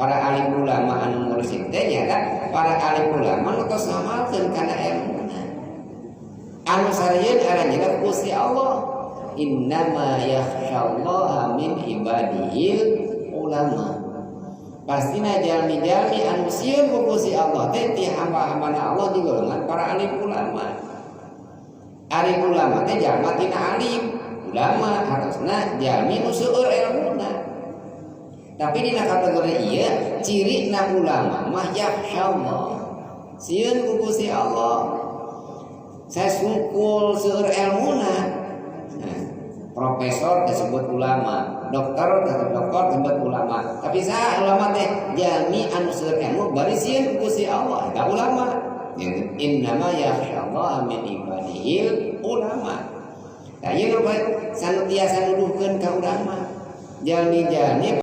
Para alim ulama anu mursyid teh nyaeta para alim ulama nu tos ngamalkeun kana ilmuna. Anu sarieun aranjeunna Gusti Allah. Innama yakhsyallaha min ibadihil ulama. Pastina jalmi-jalmi anu sieun ku Gusti Allah teh ti hamba-hambana Allah di golongan para alim ulama. Alim ulama teh jalma tina alim ulama, harusna jalmi nu seueur ilmuna. Tapi dina kategori ieu, ciri na ulama mah yakhsyallah, sieun ku Gusti Allah. Saya sungkul seueur ilmuna. Nah, profesor disebut ulama, dokter tetap dokter disebut ulama. Tapi saya ulama teh jalmi anu seueur ilmu bari sieun ku Gusti Allah, eta ulama. Innama yakhsyallah min ibadihil ulama. Nah, ieu nu sanu tiasa nuduhkeun ka ulama. Jalmi-jalmi